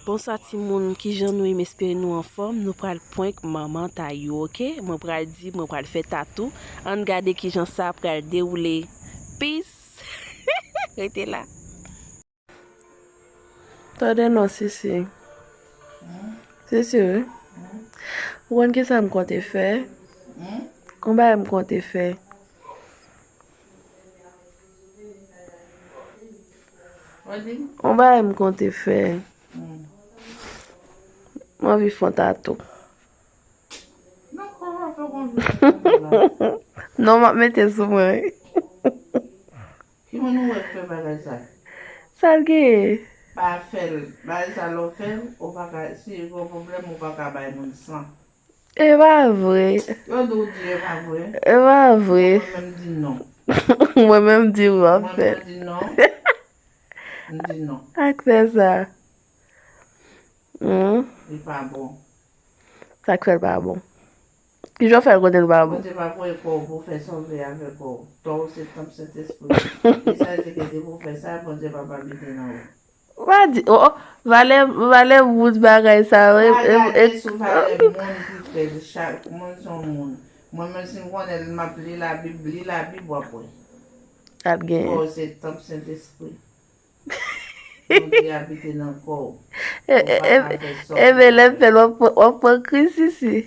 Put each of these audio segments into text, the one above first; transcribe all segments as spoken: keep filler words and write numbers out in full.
Bonswa timoun, kijan nou ye? M espere nou anfòm. Nou pral prank manman Tayou, oke? Mwen pral di, mwen pral fè tatou. Ann gade kijan sa pral dewoule. Peace! Rete la. Tande non, Sisi. Sisi, wi. Ou konn kisa m konte fè? Yon bagay m konte fè. Yon bagay m konte fè. M anvi fè yon tatou. Non, kòman fè konn fè tatou la? Non, m ap mete sou mwen. Ki moun ou wè k fè bagay sa? Sa l genyen? Pa fè l. Bagay sa lè w fè l, ou pa ka, si gen yon pwoblèm, ou pa ka bay moun san. E pa vre. Yo di w di e pa vre. E pa vre. Mwen menm di non. Mwen menm di w ap fè. Mwen menm di non. M di non. Ak fè sa. Hmm. Li pa bon. Sa k fè l pa bon? Kijan w fè l konnen l pa bon? Bondye pa voye kò w pou w fè sa w vle avè kò w. Tò w se tanp Sentespri. Li sa di ke depi w fè sa, Bondye p ap abite nan ou. Ou pa di, oh, oh, valè, valè bout bagay sa yo. Pa gade sou valè moun ki fè l, chak moun se yon moun. Mwen menm si m konnen l, m ap li Labib, li Labib w ap wè. Ap genyen. Kò w se tanp Sentespri. Bondye abite nan kò w. E, e, e, e, men lè m fè l, w ap pran, w ap pran kriz, Sisi.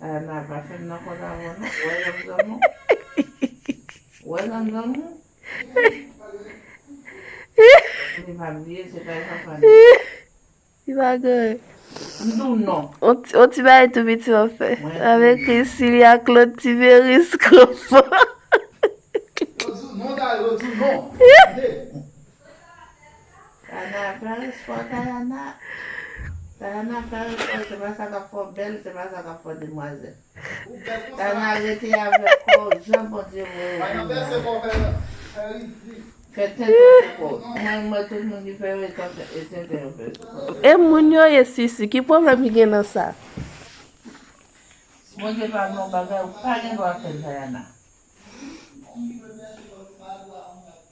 Tayana, pa fè m nan kò w non. Wè zanzanm ou? Wè zanzanm ou? Li pa bliye, se kay papa li. Li pa gen. M di w non. On ti, on ti bagay tou piti w ap fè. Mwen avèk Priscilla, Claude Tiberis, Kopo. Yo di w non, Dayou, yo di w non. Tayana, fè respè w, Tayana. Tayana, fè respè w, se pa sa k ap fè w bèl, se pa sa k ap fè w demwazèl. Tayana, rete avèk kò w, jan Bondye voye w vin la. Fè tenten sou kò w. Mwen, mwen, tout moun ki fè yo, e tenten, e tenten yo fè sou kò w. E moun yo ye, Sisi, ki pwoblèm ki gen nan sa? Si Bondye pa vle yon bagay, ou pa gen dwa fè l, Tayana.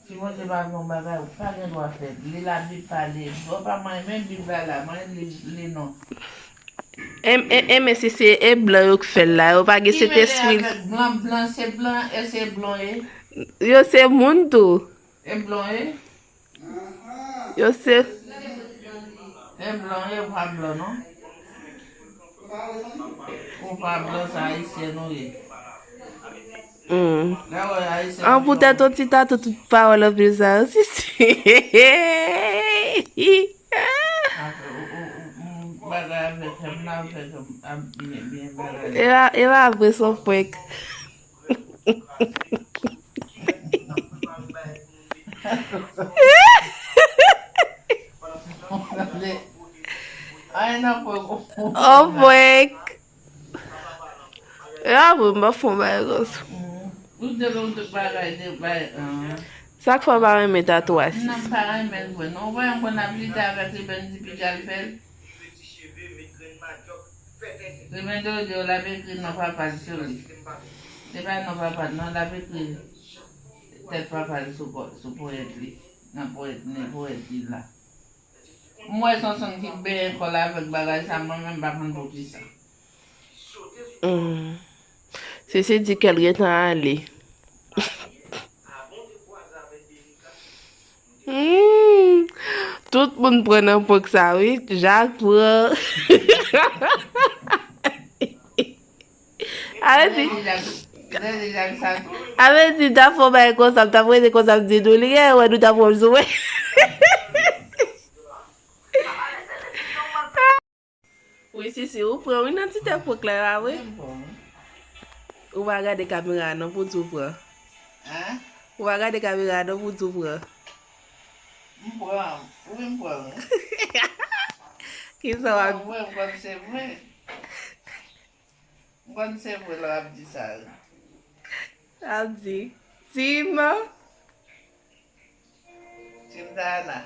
Si Bondye pa vle yon bagay, ou pa gen dwa fè l. Li Labib pale. Bon, pa mwen, men Bib la la, mwen li, li non. E, e, e, men si se e blan yo k fè l la, yo pa gen Sentespri. Ki mele avèk blan, blan se blan, e se blan ye. Yo se moun tou. E blan ye. Yo se. E blan ye, ou pa blan non. Ou pa blan, se ayisyen ou ye. Hmm. Lè w wè ayisyen. An poutèt yon ti tatou, tout pawòl anpil sa yo, Sisi. Bagay avèk fèm la, avèk fèm ap byen, byen bagay. E pa, e pa vre, se yon prank. Ay, nan prank. Oh, prank. E pa vre, m pa fè yon bagay konsa. Ou te gen tout bagay, de bagay, ah. Sa k fè w pa renmen tatouaj, Sisi? Non, m pa renmen l vre, non. Ou wè, m konn ap lite avèk li, ben, di piga l fè l. Remendo yo di w l ap ekri non papa l sou li. Se pa non papa l, non, l ap ekri tèt papa l sou kò, sou ponyèt li, nan ponyèt, nan ponyèt li la. M wè Sonson ki benyen kò l avèk bagay sa, mwen menm m pa konn poukisa. Hmm. Sisi di kè l gentan ale. Hmm. Tout moun pran nan prank sa, wi. Jak pran. A vle di, a vle di, m ta fè yon bagay konsa, m ta prete konsa, m di nou, li gen wè nou ta pran sou mwen. Wi, Sisi, ou pran, wi, nan ti tèt prank la, e pa vre? Ou pa gade kamera a non pou di w pran. Hein? Ou pa gade kamera a non pou di w pran. M pran, wi, m pran, wi. Kisa w ap... M pran, m konn se vre. M konn se vre lè w ap di sa, wi. L ap di, Tim. Tim Tayana.